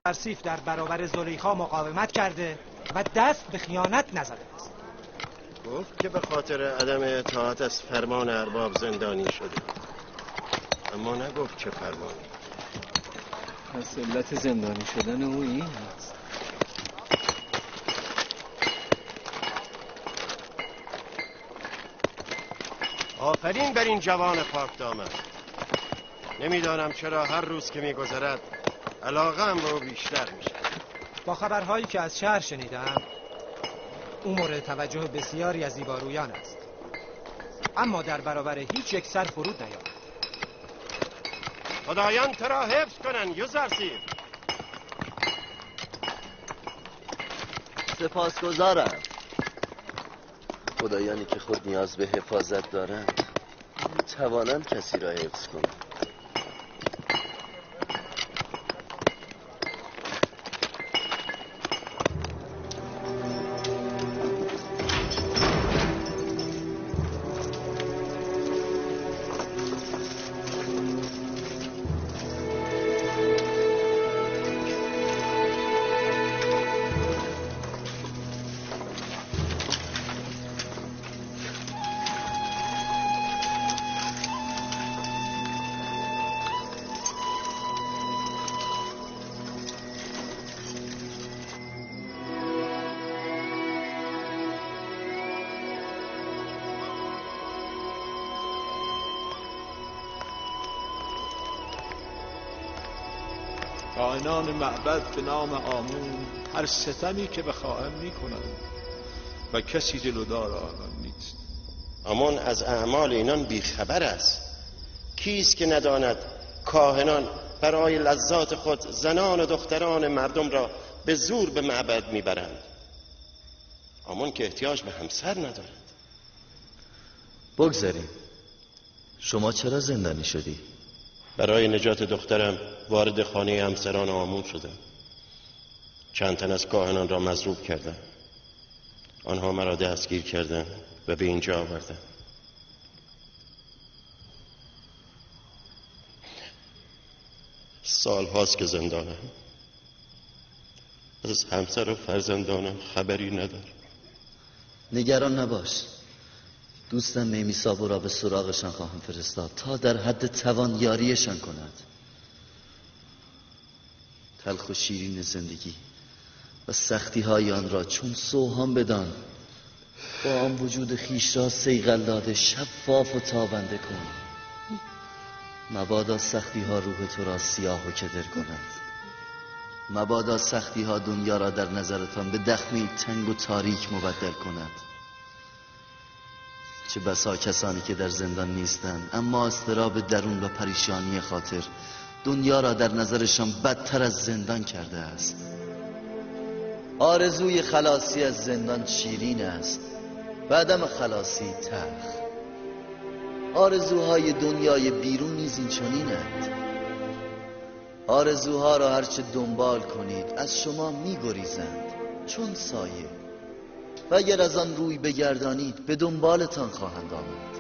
یوزرسیف در برابر زلیخا مقاومت کرده و دست به خیانت نزده است. گفت که به خاطر عدم اطاعت از فرمان ارباب زندانی شده، اما نگفت چه فرمانی. پس علت زندانی شدن او این است. آفرین بر این جوان پاک دامن. نمیدانم چرا هر روز که میگذرد علاقه‌ام به او بیشتر میشه. با خبرهایی که از شهر شنیدم او مورد توجه بسیاری از زیبارویان است، اما در برابر هیچ یک سر فرود نیاورد. خدایان تو را حفظ کنند یوزرسیف. سپاسگزارم. خدایانی که خود نیاز به حفاظت دارند میتوانند کسی را حفظ کنند. کاهنان معبد به نام آمون هر ستمی که بخواهم میکنند و کسی جلودار آنان نیست. آمون از اعمال اینان بیخبر است. کیست که نداند کاهنان برای لذات خود زنان و دختران مردم را به زور به معبد میبرند؟ آمون که احتیاج به همسر ندارد. بگذاریم. شما چرا زندانی شدی؟ برای نجات دخترم وارد خانه همسران آمون شدم. چند تن از کاهنان را مضروب کردم. آنها مرا دستگیر کردند و به اینجا آوردند. سال هاست که زندانم. از همسر و فرزندانم خبری ندارم. نگران نباش. دوستم میمیسابو را به سراغشان خواهم فرستاد تا در حد توان یاریشان کند. تلخ و شیرین زندگی و سختی های آن را چون سوهان بدان، با آن وجود خیش را صیقل داده شفاف و تابنده کن. مبادا سختی ها روح تو را سیاه و کدر کند. مبادا سختی ها دنیا را در نظرتان به دخمه تنگ و تاریک مبدل کند. چه بسا کسانی که در زندان نیستند، اما اضطراب درون و پریشانی خاطر دنیا را در نظرشان بدتر از زندان کرده است. آرزوی خلاصی از زندان شیرین است و عدم خلاصی تلخ. آرزوهای دنیای بیرون نیز این چنینند. آرزوها را هرچه دنبال کنید از شما میگریزند چون سایه، و اگر از آن روی بگردانید به دنبالتان خواهند آمد.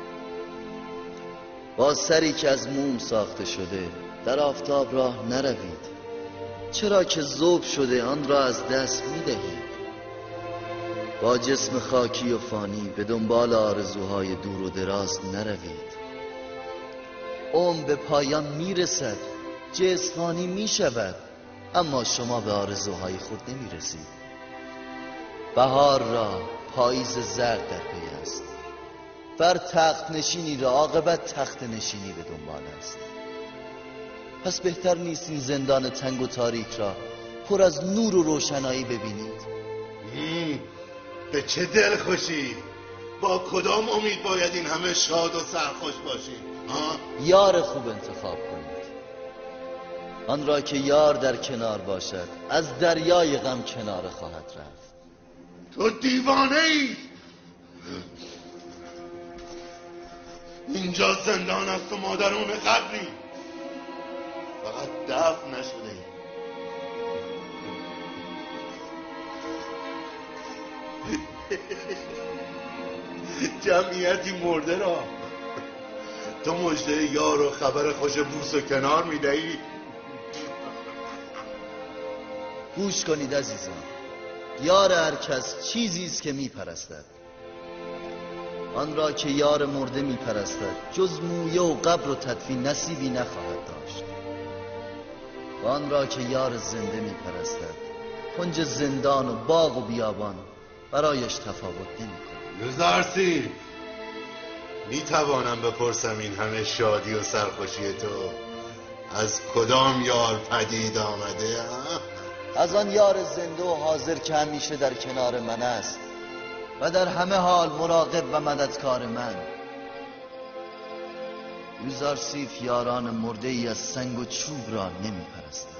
با سری که از موم ساخته شده در آفتاب راه نروید، چرا که ذوب شده آن را از دست میدهید. با جسم خاکی و فانی به دنبال آرزوهای دور و دراز نروید. عمر به پایان میرسد، جسم فانی میشود، اما شما به آرزوهای خود نمیرسید. بهار را پاییز زرد در پی است، بر تخت نشینی را عاقبت تخت نشینی به دنبال است. پس بهتر نیست این زندان تنگ و تاریک را پر از نور و روشنایی ببینید؟ به چه دل خوشی؟ با کدام امید باید این همه شاد و سرخوش باشی؟ یار خوب انتخاب کنید، آن را که یار در کنار باشد از دریای غم کنار خواهد رفت. تو دیوانه ای! اینجا زندان است و ما درون قبری، فقط دفن نشده ایم. جمعیتی مرده را تو مژده یار و خبر خوش بوس و کنار میدهی. گوش کنید عزیزان، یار هر کس چیزی است که میپرستد. آن را که یار مرده میپرستد جز مویه و قبر و تدفین نصیبی نخواهد داشت، و آن را که یار زنده میپرستد کنج زندان و باغ و بیابان برایش تفاوت نمیکند. یوزارسیف، میتوانم بپرسم این همه شادی و سرخوشی تو از کدام یار پدید آمده؟ از آن یار زنده و حاضر که همیشه در کنار من است و در همه حال مراقب و مددکار من. یوزارسیف یاران مرده ای از سنگ و چوب را نمی پرستد.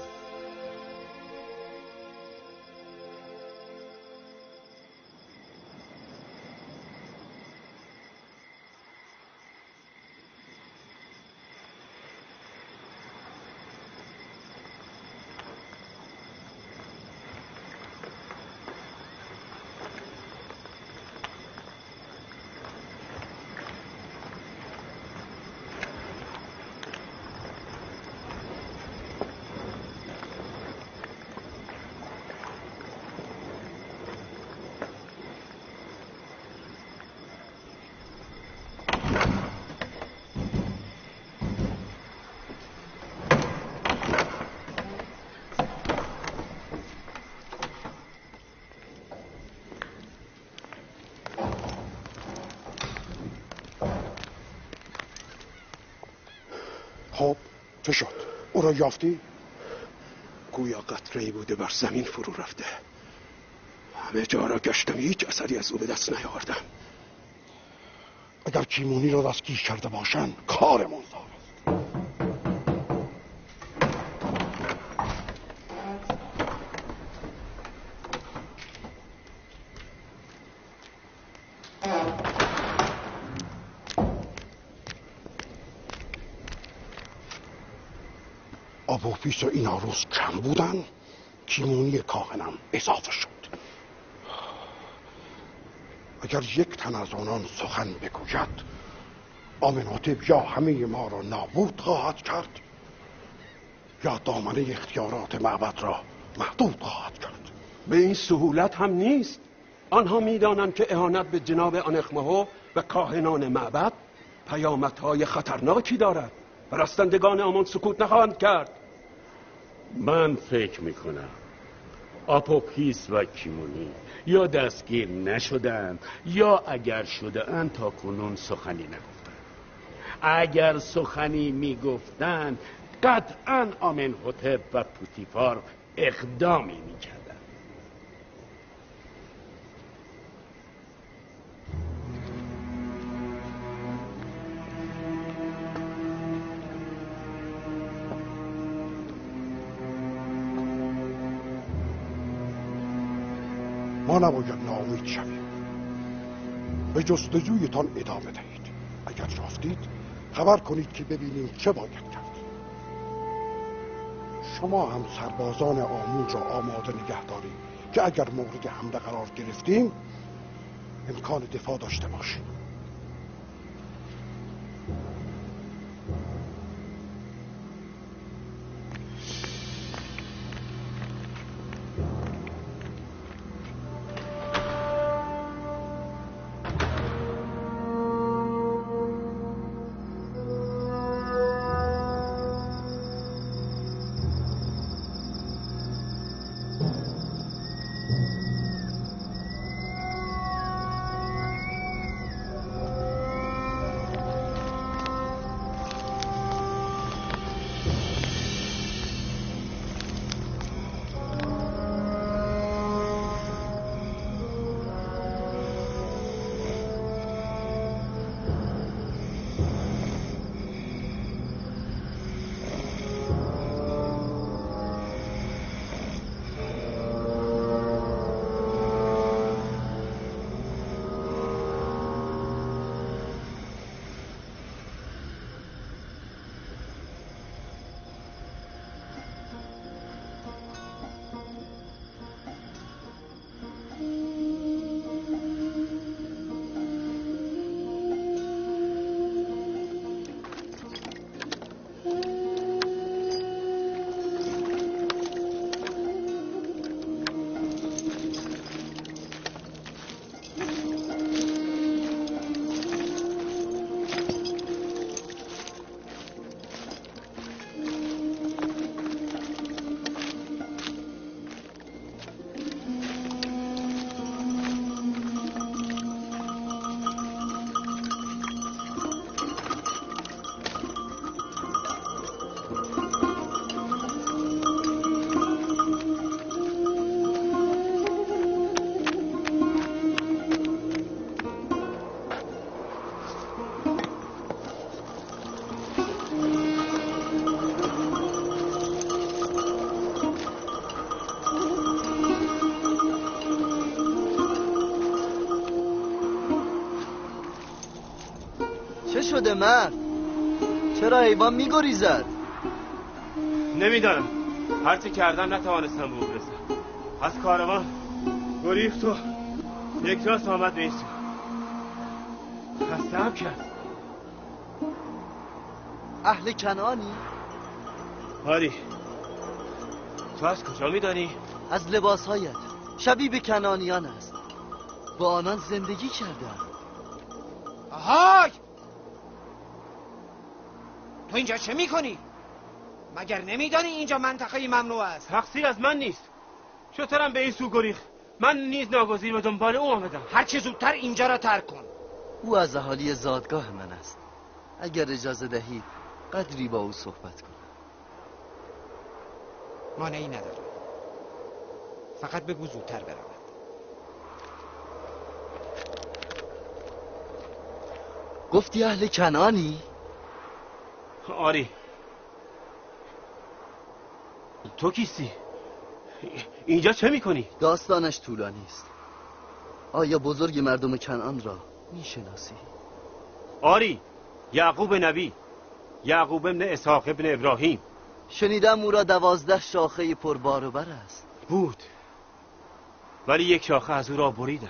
خب چه شد؟ او را یافتی؟ گویا قطره‌ای بوده بر زمین فرو رفته. همه جا را گشتم، هیچ اثری از او به دست نیاوردم. اگر کیمونی را دستگیر کرده باشند کارمان زار است. آپوفیس و ایناروس کم بودن، کیمونی کاهنم اضافه شد. اگر یک تن از آنان سخن بگوید، آمنهوتپ یا همه ما را نابود خواهد کرد یا دامنه اختیارات معبد را محدود خواهد کرد. به این سهولت هم نیست. آنها میدانند که اهانت به جناب آنخماهو و کاهنان معبد پیامدهای خطرناکی دارد. پرستندگان آمان سکوت نخواهند کرد. من فکر میکنم آپوپیس و کیمونی یا دستگیر نشدند یا اگر شده‌اند تا کنون سخنی نگفتند. اگر سخنی میگفتند قطعاً آمنهوتپ و پوتیفار اقدامی میکردند. ما نباید ناامید شویم. به جستجویتان ادامه دهید. اگر یافتید خبر کنید که ببینیم چه باید کرد. شما هم سربازان آمون را آماده نگه دارید که اگر مورد حمله قرار گرفتیم امکان دفاع داشته باشیم. چه شده مرد؟ چرا حیوان میگریزد؟ نمیدانم، هرچه کردم نتوانستم به او برسم. از کاروان گریخت و یک راست آمد به این سو. خسته‌ام کرد. اهل کنعانی؟ آری. تو از کجا میدانی؟ از لباسهایت شبیه به کنعانیان است. با آنان زندگی کردم. آهای! تو اینجا چه میکنی؟ مگر نمیدانی اینجا منطقه ممنوع است؟ تقصیر از من نیست. شترم به این سو گریخت. من نیز ناگزیر به دنبال او آمدم. هر چه زودتر اینجا را ترک کن. او از اهالی زادگاه من است. اگر اجازه دهید قدری با او صحبت کنم. مانعی نداره. فقط بگو زودتر برود. گفتی اهل کنعانی؟ آری. تو کیستی؟ اینجا چه میکنی؟ داستانش طولانی است. آیا بزرگ مردم کنعان را میشناسی؟ آری، یعقوب نبی، یعقوب ابن اسحاق ابن ابراهیم. شنیدم او را 12 شاخه پرباروبر است. بود، ولی یک شاخه از او را بریدم.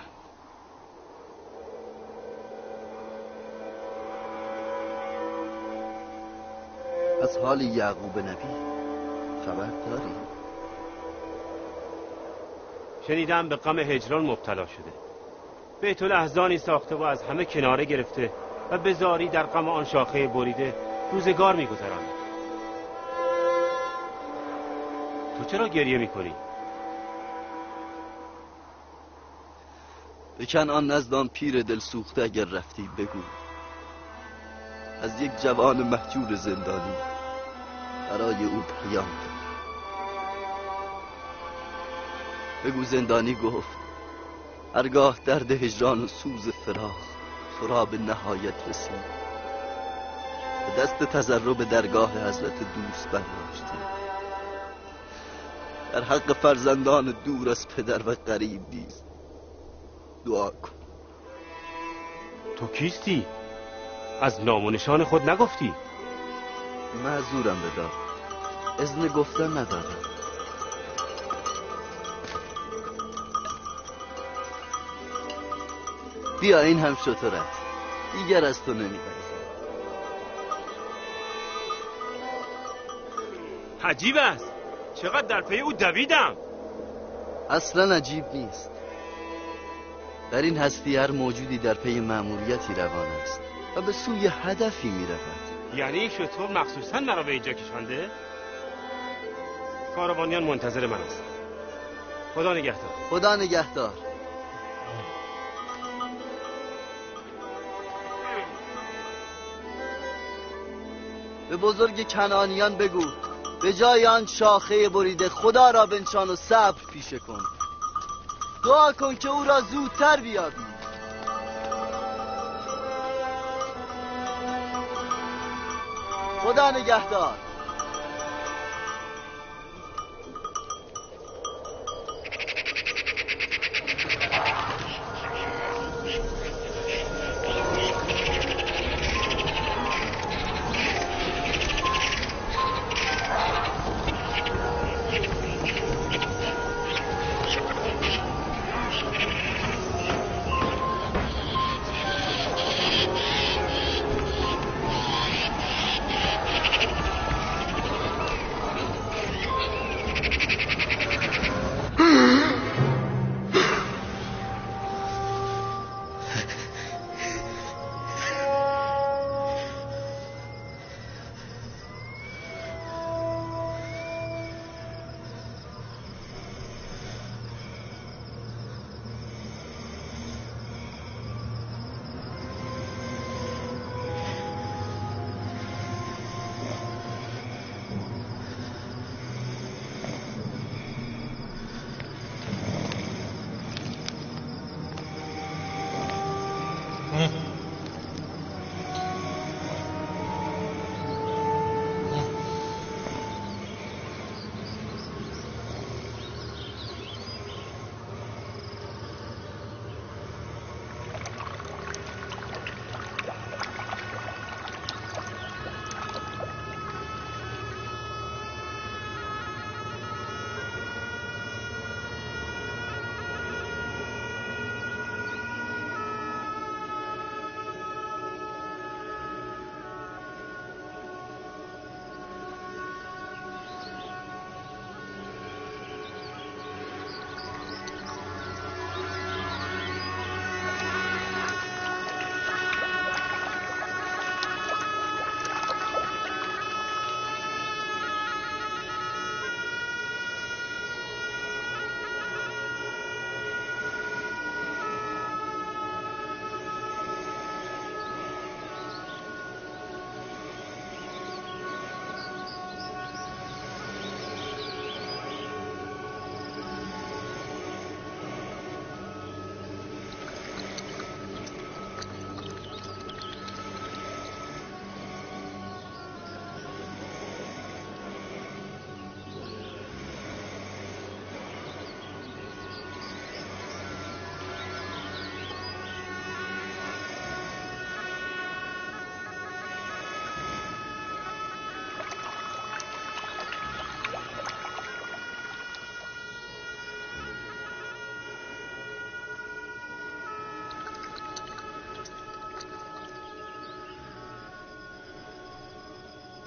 از حال یعقوب نبی خبر داری؟ شنیدم به غم هجران مبتلا شده. بیت الاحزانی ساخته و از همه کناره گرفته و به زاری در غم آن شاخه بریده روزگار می‌گذراند. تو چرا گریه می‌کنی؟ به کنعان نزد آن پیر دل سوخته اگر رفتی بگو از یک جوان مهجور زندانی برای او پیام داد. بگو زندانی گفت هرگاه درد هجران و سوز فراق تو را به نهایت رسید، به دست تضرع به درگاه حضرت دوست برداشتی، در حق فرزندان دور از پدر و غریب نیز دعا کن. تو کیستی؟ از نام و نشان خود نگفتی؟ معذورم بدار، اذن گفتن ندارم. بیا این هم شترت، دیگر از تو نمی‌ترسم. عجیب است، چقدر در پی او دویدم. اصلا عجیب نیست. در این هستی هر موجودی در پی مأموریتی روان است و به سوی هدفی می‌رود. یعنی شتر مخصوصا مرا به اینجا کشانده؟ کاروانیان منتظر من هستند. خدا نگهدار. خدا نگهدار. به بزرگ کنعانیان بگو به جای آن شاخه بریده خدا را بنشان و صبر پیشه کن. دعا کن که او را زودتر بیابی. خدا نگهدار.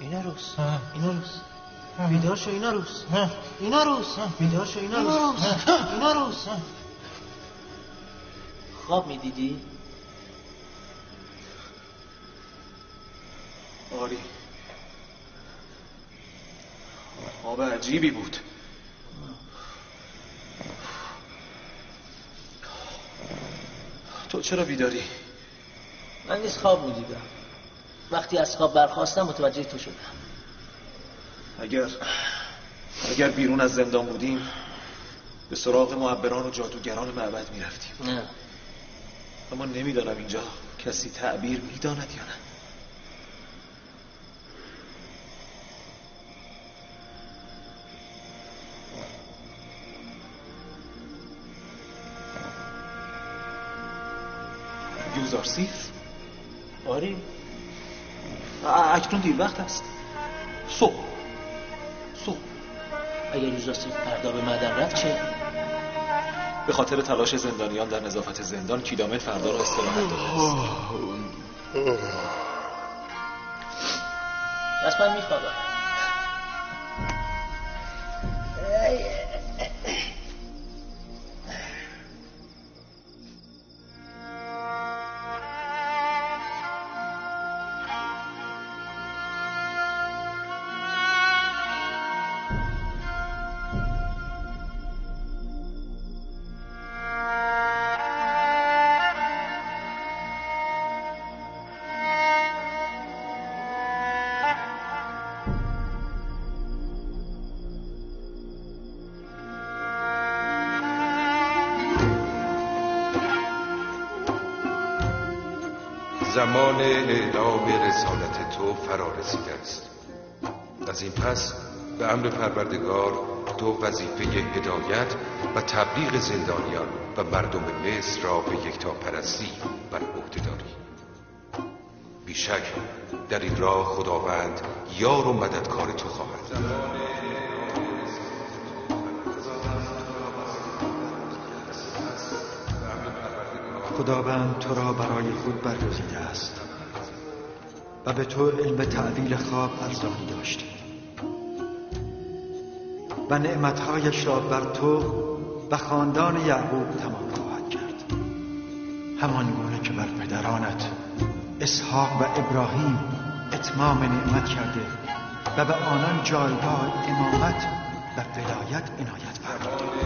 ایناروس، ایناروس، بیدار شو ایناروس، ایناروس، بیدار شو ایناروس، ایناروس. خواب میدیدی؟ آری، خواب عجیبی بود. تو چرا بیداری؟ من نیز خواب میدیدم. وقتی از خواب برخاستم متوجه تو شدم. اگر بیرون از زندان بودیم به سراغ معبران و جادوگران معبد میرفتیم. نه، اما نمیدانم اینجا کسی تعبیر میداند یا نه. یوزارسیف؟ آری. اکنون دیر وقت است. صبح. اگر یوزارسیف فردا به معدن رفت چه؟ به خاطر تلاش زندانیان در نظافت زندان کیدامن فردا را استراحت داده است. پس من میخوابم. زمان اعلام رسالت تو فرا رسیده است. از این پس به امر پروردگار تو وظیفه هدایت و تبلیغ زندانیان و مردم مصر را به یکتاپرستی بر عهده داری. بیشک در این راه خداوند یار و مددکار تو خواهد. خداوند تو را برای خود برگزیده است و به تو علم تعبیر خواب ارزانی داشته و نعمتهایش را بر تو و خاندان یعقوب تمام خواهد کرد، همان گونه که بر پدرانت اسحاق و ابراهیم اتمام نعمت کرده و به آنان جایگاه امامت و ولایت عنایت فرموده.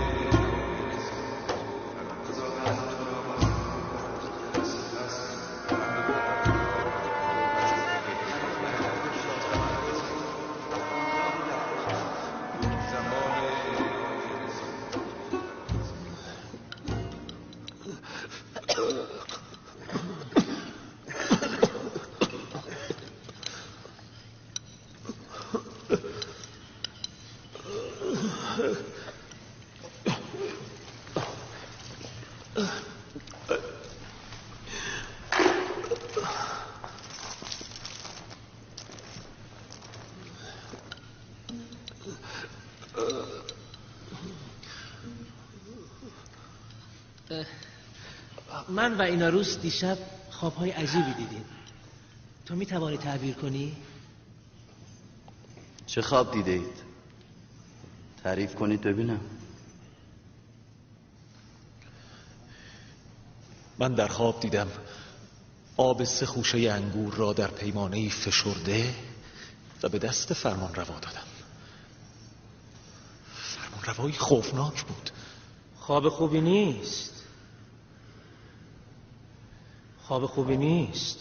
من و ایناروس دیشب خوابهای عجیبی دیدیم. تو می توانی تعبیر کنی؟ چه خواب دیده اید؟ تعریف کنید ببینم. من در خواب دیدم آب 3 خوشه انگور را در پیمانه‌ای فشرده و به دست فرمان روا دادم. فرمان روایی خوفناک بود. خواب خوبی نیست. خواب خوبی نیست.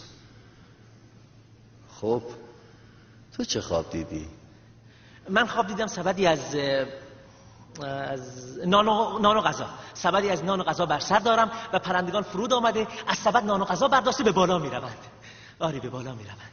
خب تو چه خواب دیدی؟ من خواب دیدم سبدی از نان و غذا، سبدی از نان و غذا بر سر دارم و پرندگان فرود آمده از سبد نان و غذا برداشته به بالا می روند. آری به بالا می روند.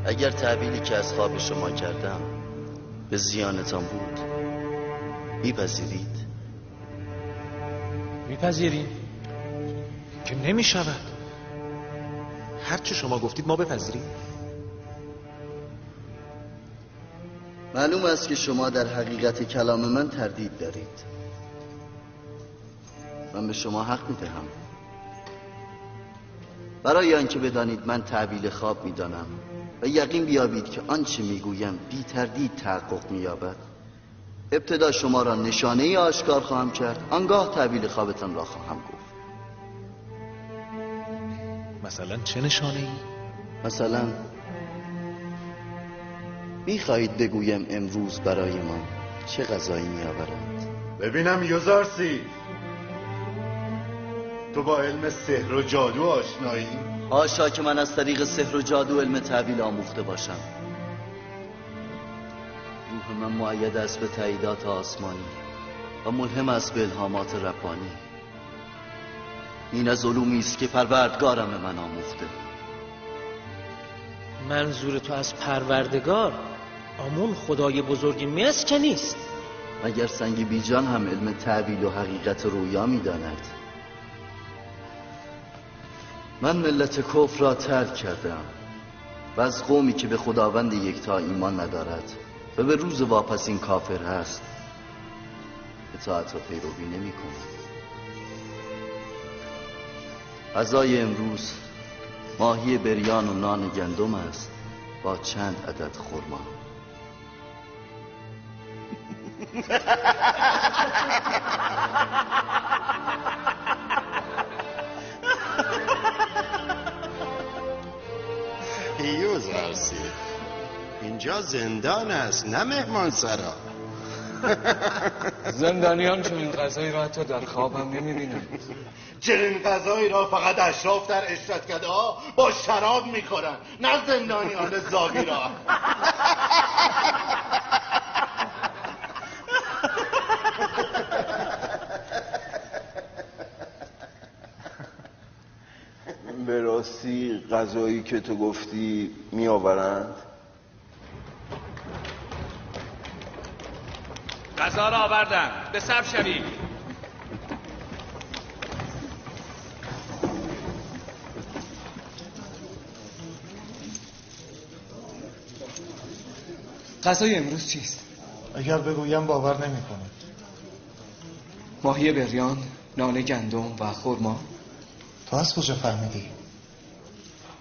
اگر تعبیری که از خواب شما کردم به زیانتان بود میپذیرید؟ میپذیریم که نمیشود. هرچه شما گفتید ما بپذیریم. معلوم است که شما در حقیقت کلام من تردید دارید. من به شما حق میدهم. برای آنکه بدانید من تعبیل خواب میدانم و یقین بیابید که آنچه میگویم بی تردید تحقق مییابد، ابتدا شما را نشانه ای آشکار خواهم کرد، آنگاه تعبیل خوابتان را خواهم گفت. مثلا چه نشانه ای؟ مثلا میخواهید بگویم امروز برای ما چه غذایی میآورند؟ ببینم یوزارسیف، تو با علم سحر و جادو آشنایی؟ حاشا که من از طریق سحر و جادو علم تأویل آموخته باشم. روح من مؤید است به تاییدات آسمانی و ملهم است به الهامات ربانی. این از علومی است که پروردگارم به من آموخته. منظور تو از پروردگار آمون خدای بزرگ مصر که نیست؟ مگر سنگ بیجان هم علم تأویل و حقیقت رویا می‌داند؟ من ملت کفر را ترک کردم و از قومی که به خداوند یکتا ایمان ندارد و به روز واپسین کافر هست اطاعت و پیروی نمی کنم. غذای امروز ماهی بریان و نان گندم است با چند عدد خرما. یوزارسیف، اینجا زندان است نه مهمان سرا. زندانیان چنین غذایی را حتی در خوابم نمیبینند. چنین غذایی را فقط اشراف در عشرتکده ها با شراب میخورن، نه زندانیان زاوی را. به راستی غذایی که تو گفتی میآورند؟ غذا را آوردم، به صف شویم. غذای امروز چیست؟ اگر بگویم باور نمی‌کنید. ماهی بریان، نان گندم و خرما. تو از کجا فهمیدی؟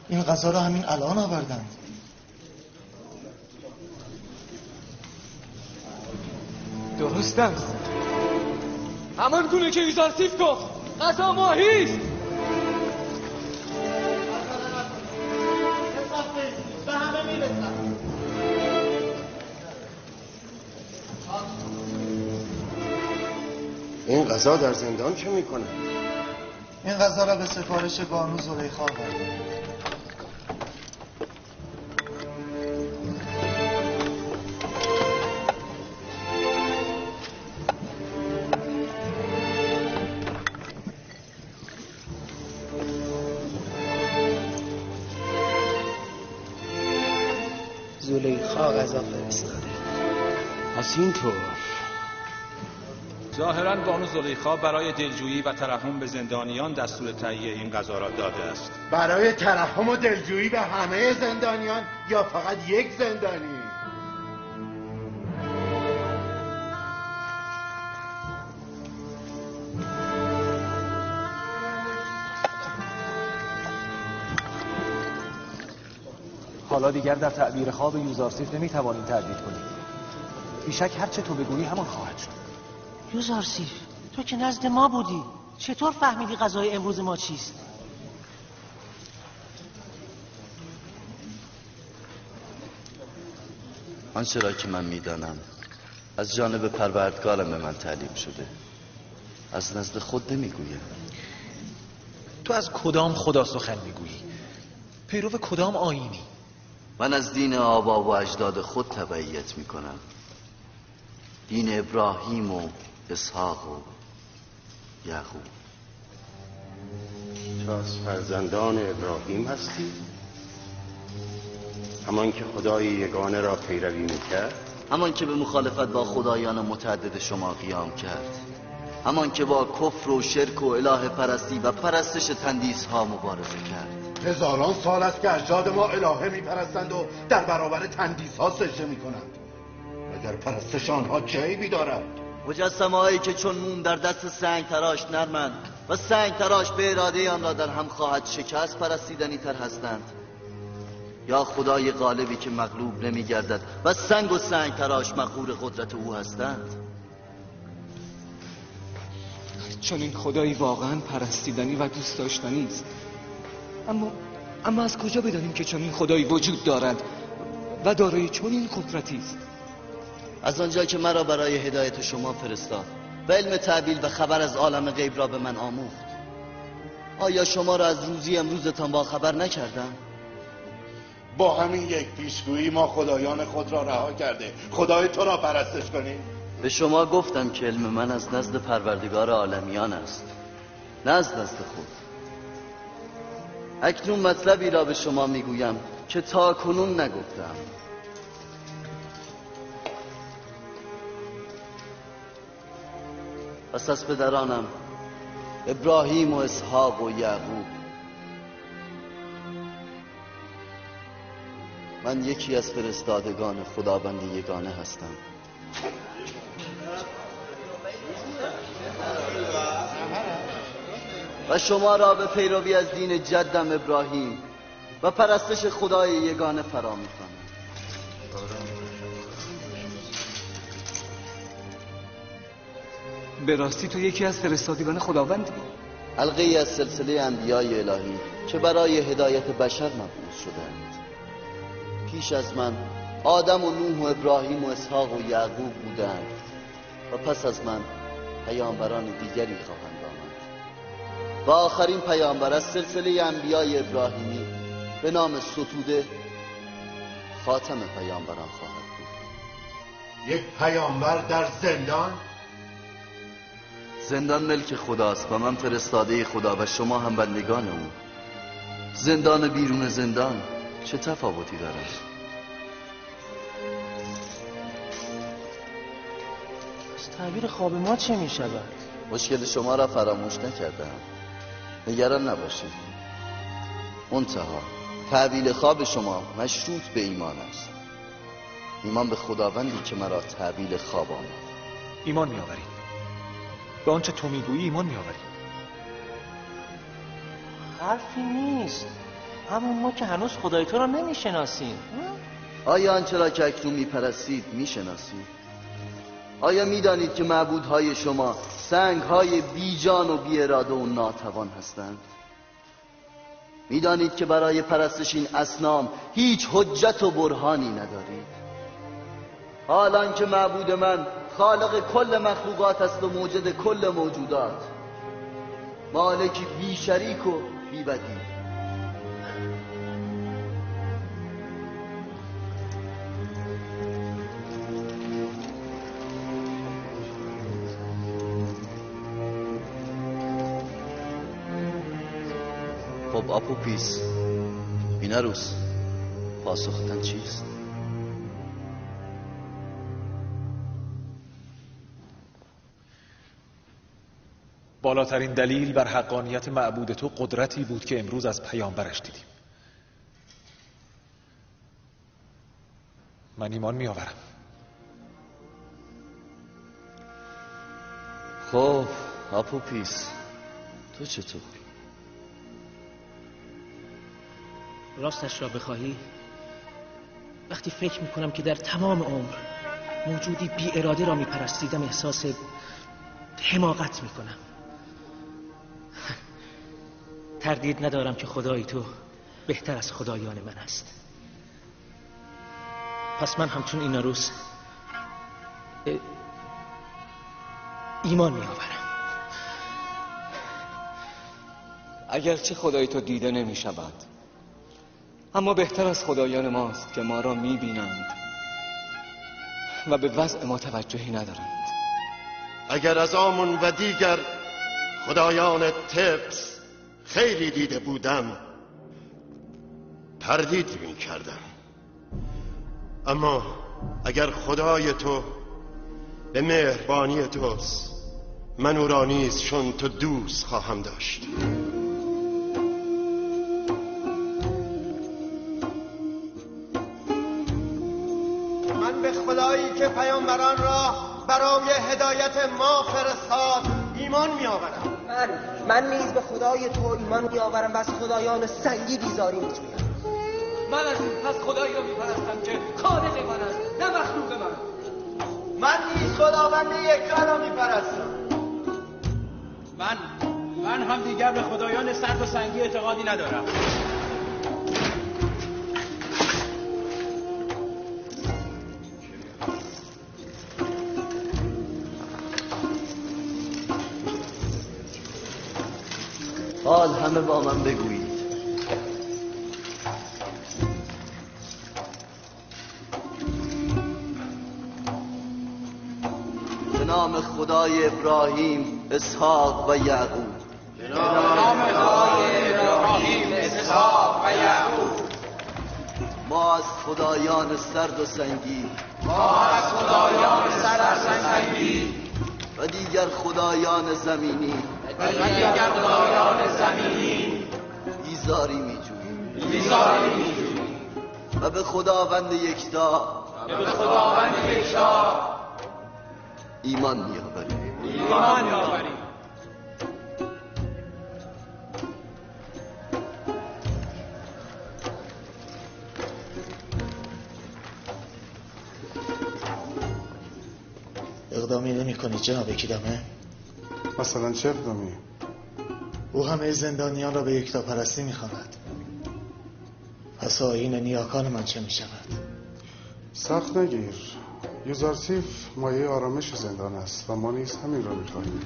این غذا را همین الان آوردند. درست است. همان گونه که یوزارسیف گفت، غذا ماهی است. به همه میرسم. این غذا در زندان چه میکنه؟ این غذا را به سفارش بانو زلیخا آوردم. زلیخا غذا فرستاده. پس اینطور ظاهراً بانو زلیخا برای دلجویی و ترحم به زندانیان دستور تهیه این غذا را داده است. برای ترحم و دلجویی به همه زندانیان یا فقط یک زندانی؟ حالا دیگر در تعبیر خواب یوزارسیف نمیتوانیم تردید کنیم. بیشک هر چه تو بگویی همان خواهد شد. یوزارسیف، تو که نزد ما بودی، چطور فهمیدی غذای امروز ما چیست؟ آنچه را که من میدانم از جانب پروردگارم به من تعلیم شده، از نزد خود نمیگویم. تو از کدام خدا سخن میگویی؟ پیرو کدام آیینی؟ من از دین آبا و اجداد خود تبعیت میکنم، دین ابراهیم و اسحاق و یعقوب. تو از فرزندان ابراهیم هستی؟ همان که خدای یگانه را پیروی میکرد؟ همان که به مخالفت با خدایان متعدد شما قیام کرد، همان که با کفر و شرک و اله پرستی و پرستش تندیس ها مبارزه کرد. هزاران سال است که اجداد ما الهه میپرستند و در برابر تندیس ها سجده میکنند. مگر پرستش آنها چه عیبی دارد؟ مجسمه هایی که چون موم در دست سنگ تراش نرمند و سنگ تراش به اراده آن را در هم خواهد شکست پرستیدنی تر هستند، یا خدای غالبی که مغلوب نمی گردد و سنگ و سنگ تراش مقهور قدرت او هستند؟ چون این خدایی واقعا پرستیدنی و دوست داشتنی است. اما از کجا بدانیم که چنین خدایی وجود دارد و دارای چنین قدرتی است؟ از آنجا که مرا برای هدایت شما فرستاد و علم تعبیل و خبر از عالم غیب را به من آموخت، آیا شما را از روزی امروزتان با خبر نکردم؟ با همین یک پیشگویی ما خدایان خود را رها کرده خدای تو را پرستش کنیم؟ به شما گفتم که علم من از نزد پروردگار عالمیان است، نه از نزد خود. اکنون مطلبی را به شما میگویم که تا کنون نگفتم. پس از پدرانم ابراهیم و اسحاق و یعقوب، من یکی از فرستادگان خداوند یگانه هستم. و شما را به پیروی از دین جدم ابراهیم و پرستش خدای یگانه فرا می‌خوانم. به راستی تو یکی از فرستادگان خداوندی؟ حلقه ای از سلسله انبیای الهی که برای هدایت بشر مبعوث شدند. پیش از من آدم و نوح و ابراهیم و اسحاق و یعقوب بودند و پس از من پیامبران دیگری خواهند آمد و آخرین پیامبر از سلسله انبیای ابراهیمی به نام ستوده خاتم پیامبران خواهد بود. یک پیامبر در زندان؟ زندان ملک خداست و من فرستاده خدا و شما هم بندگان او. زندان بیرون زندان چه تفاوتی دارد؟ از تعبیر خواب ما چه می شود؟ مشکل شما را فراموش نکردم، نگران نباشید. منتها تعبیر خواب شما مشروط به ایمان است، ایمان به خداوندی که مرا تعبیر خواب آمد. ایمان می آوریم به آنچه تو میگویی، ایمان می آوریم. حرفی نیست، اما ما که هنوز خدای تو را نمیشناسیم. آیا آنچه را که اکنون میپرستید میشناسید؟ آیا میدانید که معبودهای شما سنگهای بیجان و بی اراده و ناتوان هستند؟ میدانید که برای پرستش این اصنام هیچ حجت و برهانی ندارید؟ حالان که معبود من خالق کل مخلوقات است و موجد کل موجودات، مالکی بی شریک و بی بدیل. خب آپوپیس، ایناروس، پاسختان چیست؟ بالاترین دلیل بر حقانیت معبود تو قدرتی بود که امروز از پیامبرش دیدیم. من ایمان میآورم. خب آپوپیس، تو چطور؟ راستش را بخواهی وقتی فکر میکنم که در تمام عمر موجودی بی اراده را میپرستیدم احساس حماقت میکنم. تردید ندارم که خدای تو بهتر از خدایان من است. پس من همچون ایناروس ایمان میآورم. اگرچه خدای تو دیده نمی شود، اما بهتر از خدایان ماست که ما را می بینند و به وضع ما توجهی ندارند. اگر از آمون و دیگر خدایان تپس خیلی دیده بودم تردید می کردم، اما اگر خدای تو به مهربانی توست من او را نیز چون تو دوست خواهم داشت. من من به خدایی که پیامبران را برای هدایت ما فرستاد ایمان میآورم. من نیز به خدای تو ایمان میآورم و از خدایان سنگی بیزاری میجویم. من از این پس خدایی را میپرستم که خالق من است، نه مخلوق من. من نیز خداوند یکتا را میپرستم. من هم دیگر به خدایان سرد و سنگی اعتقادی ندارم. حال همه با من بگویید. به نام خدای ابراهیم، اسحاق و یعقوب. به نام خدای ابراهیم، اسحاق و یعقوب. ما از خدایان سرد و سنگی، ما از خدایان سرد و سنگی و دیگر خدایان زمینی، و دیگر خدایان زمینی بیزاری می‌جوییم، بیزاری می‌جوییم و به خداوند یکتا، و به خداوند یکتا ایمان می‌آوریم، ایمان می‌آوریم. اقدامی نمی‌کنی جناب کیدامه؟ مثلا چه اقدامی؟ او همه زندانیان را به یکتاپرستی می‌خواند. پس آیین نیاکان من چه می‌شود؟ سخت نگیر. یوزارسیف مایه آرامش زندان است و ما نیز همین را می‌خواهیم.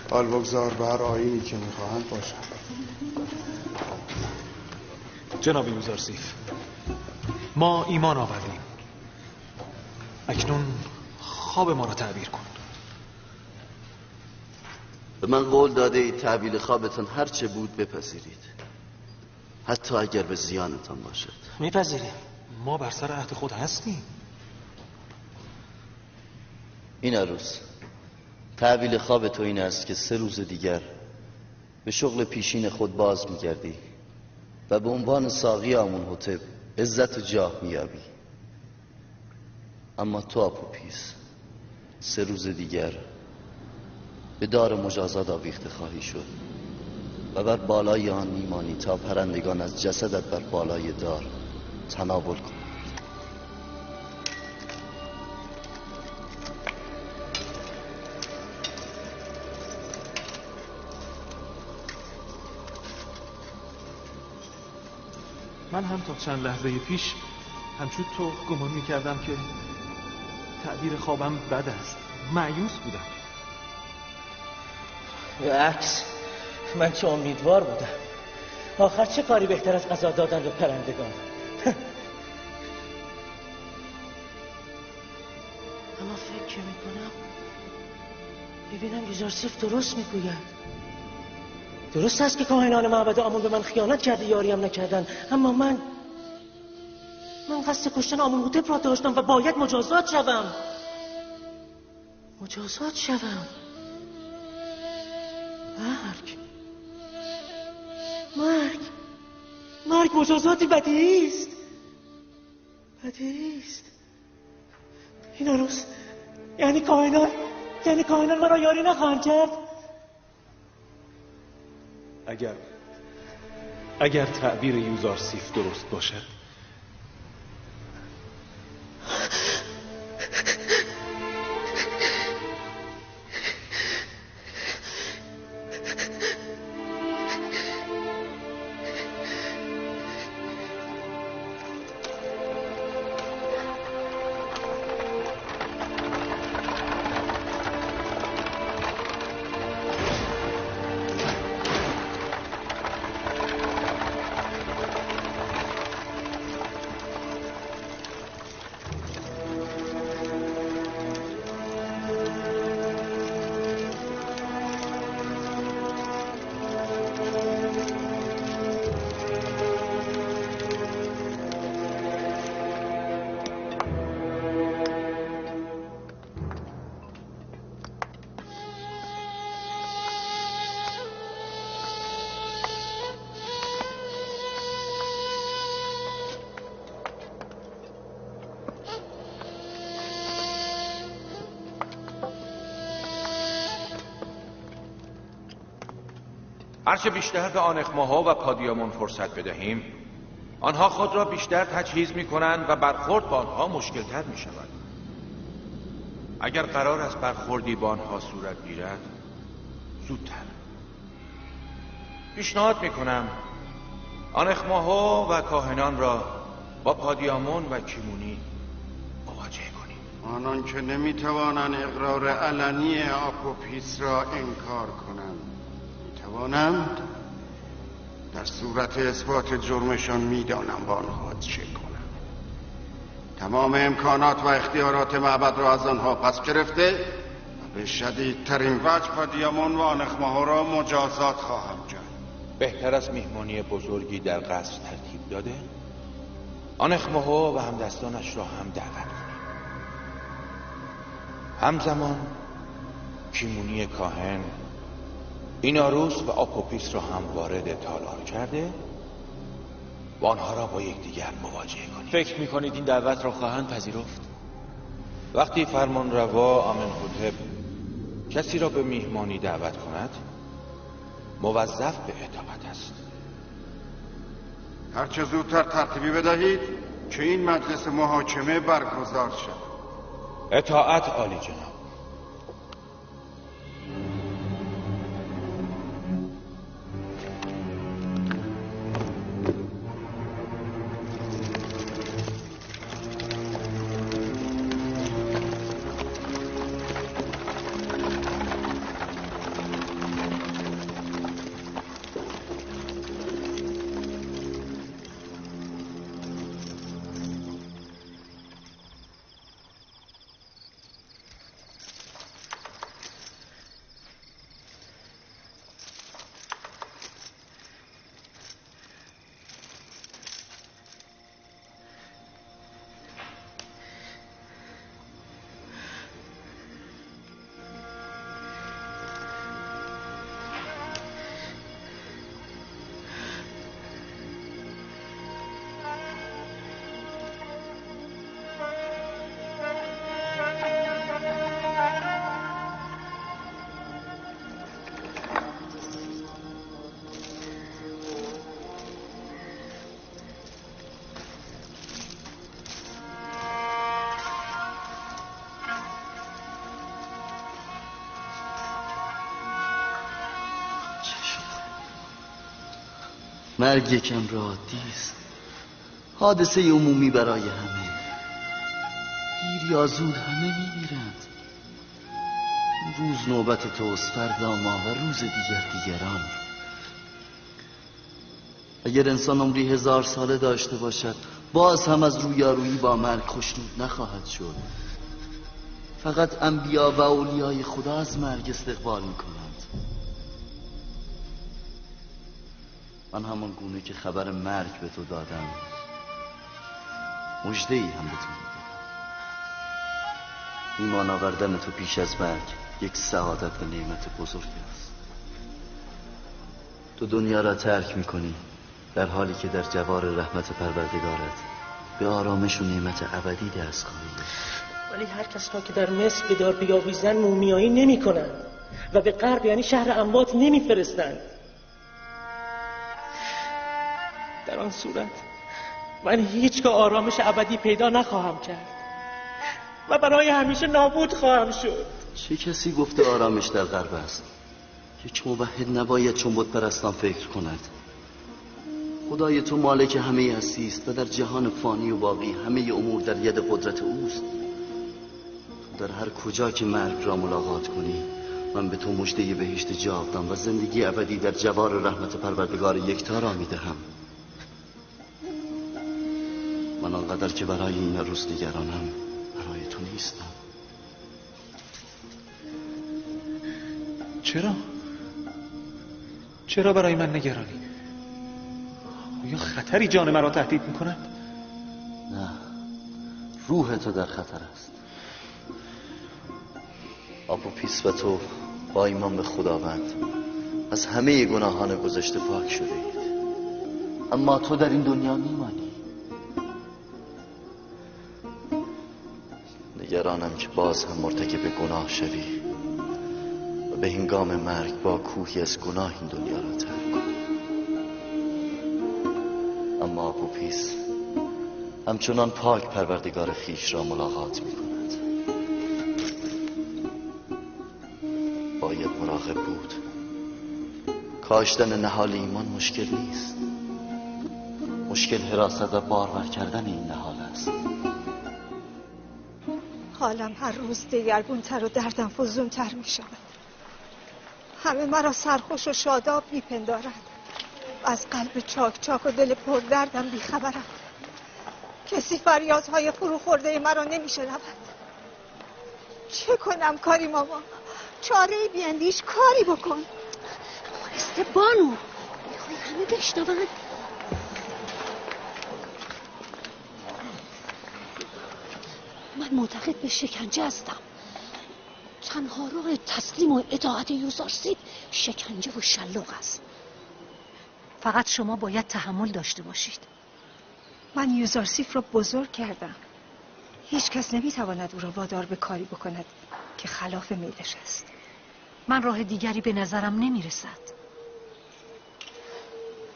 حال بگذار به هر آیینی که می‌خواهند باشند. جناب یوزارسیف، ما ایمان آوردیم. اکنون خواب ما را تعبیر کن. به من قول داده اید تعبیر خوابتان هرچه بود بپذیرید، حتی اگر به زیانتان باشد. میپذیریم. ما بر سر عهد خود هستیم. این عروس، تعبیر خواب تو این است که 3 روز دیگر به شغل پیشین خود باز میگردی و به عنوان ساقی آمونهوتپ عزت و جاه مییابی. اما تو آپوپیس 3 روز دیگر به دار مجازات آویخته خواهی شد و بر بالای آن میمانی تا پرندگان از جسدت بر بالای دار تناول کنند. من هم تا چند لحظه پیش همچون تو گمان میکردم که تعبیر خوابم بد است. مایوس بودم. به عکس، من چه امیدوار بودم. آخر چه کاری بهتر از غذا دادن به پرندگان؟ اما فکر میکنم میبینم یوزارسیف درست میگوید. درست است که کاهنان معبد آمون به من خیانت کرده، یاریم نکردن، اما من قصد کشتن آمونهوتپ را داشتم و باید مجازات شوم. مجازات شوم. مرگ، مرگ، مرگ مجازاتی بدیهی است. بدیهی است. این عروس، یعنی کاهنان، یعنی کاهنان مرا یاری نخواهند کرد. اگر تعبیر یوزارسیف درست باشد، هرچه بیشتر به آنخماها و پادیامون فرصت بدهیم، آنها خود را بیشتر تجهیز می کنند و برخورد با آنها مشکلتر می شود. اگر قرار است برخوردی با آنها صورت گیرد، زودتر. پیشنهاد می کنم آنخماها و کاهنان را با پادیامون و کیمونی مواجه کنیم. آنان که نمیتوانند اقرار علنی آپوپیس را انکار کنند، میتوانند در صورت اثبات جرمشان میدانم با آنها چه کنم. تمام امکانات و اختیارات معبد را از آنها پس گرفته و به شدیدترین وجه پادیامون و آنخماها را مجازات خواهم کرد. بهتر از میهمانی بزرگی در قصر ترتیب داده آنخماها و همدستانش را هم دعوت کنیم. همزمان کیمونی کاهن، ایناروس و آپوپیس را هم وارد تالار کرده و آنها را با یکدیگر مواجه کنیم. فکر میکنید این دعوت را خواهند پذیرفت؟ وقتی فرمانروا آمنهوتپ کسی را به میهمانی دعوت کند، موظف به اطاعت است. هرچه زودتر ترتیبی بدهید که این مجلس محاکمه برگزار شد. اطاعت عالی جناب. مرگ یکم را عادی است، حادثه عمومی برای همه. دیر یا زود همه میمیرند. روز نوبت توست، فردا ما و روز دیگر دیگران. اگر انسان عمری 1000 ساله داشته باشد، باز هم از رویارویی با مرگ خوشنود نخواهد شد. فقط انبیا و اولیای خدا از مرگ استقبال میکنند. من همان گونه که خبر مرگ به تو دادم، مژده ای هم به تو میدهم. ایمان آوردن تو پیش از مرگ یک سعادت و نعمت بزرگ است. تو دنیا را ترک میکنی در حالی که در جوار رحمت پروردگارت به آرامش و نعمت ابدی دست خواهی یافت. ولی هر کس را که در مصر به دار بیاویزند مومیایی نمی کنند و به غرب یعنی شهر اموات نمی فرستند. در آن صورت من هیچگاه آرامش ابدی پیدا نخواهم کرد و برای همیشه نابود خواهم شد. چه کسی گفته آرامش در غرب است؟ یک موحد نباید چون بت پرستان فکر کند. خدای تو مالک همه هستی است و در جهان فانی و باقی همه امور در ید قدرت اوست. تو در هر کجا که مرگ را ملاقات کنی، من به تو مژده بهشت جاودان و زندگی ابدی در جوار رحمت پروردگار یکتا را میدهم. من آنقدر که برای این روز نگرانم برای تو نیستم. چرا؟ چرا برای من نگرانی؟ آیا خطری جان مرا تهدید میکند؟ نه، روح تو در خطر است. آپوپیس و تو با ایمان به خداوند از همه گناهان گذشته پاک شده اید، اما تو در این دنیا میمانی. نگرانم که باز هم مرتکب گناه شوی و به هنگام مرگ با کوهی از گناه این دنیا را ترک کند. اما آپوپیس همچنان پاک پروردگار خویش را ملاقات می کند. باید مراقب بود. کاشتن نهال ایمان مشکل نیست. مشکل حراست و بارور کردن این نهال است. حالم هر روز دگرگونتر و دردم فزونتر می شود. همه مرا سرخوش و شاداب می پندارند. از قلب چاک چاک و دل پردردم بیخبرم. کسی فریادهای فرو خورده مرا نمی شنود. چه کنم کاری ماما؟ چاره بیندیش، کاری بکن. آهسته بانو، میخوای همه بشنوند. من معتقد به شکنجه هستم. تنها راه تسلیم و اطاعت یوزارسیف شکنجه و شلاق است. فقط شما باید تحمل داشته باشید. من یوزارسیف را بزرگ کردم. هیچ کس نمیتواند او را وادار به کاری بکند که خلاف میلش است. من راه دیگری به نظرم نمیرسد.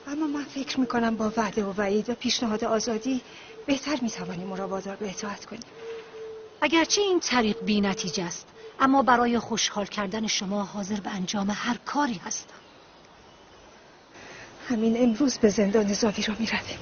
اما من فکر میکنم با وعده و وعید و پیشنهاد آزادی بهتر میتوانیم او را وادار به اطاعت کنیم. اگرچه این طریق بی نتیجه است، اما برای خوشحال کردن شما حاضر به انجام هر کاری هستم. همین امروز به زندان زاویرا میرویم.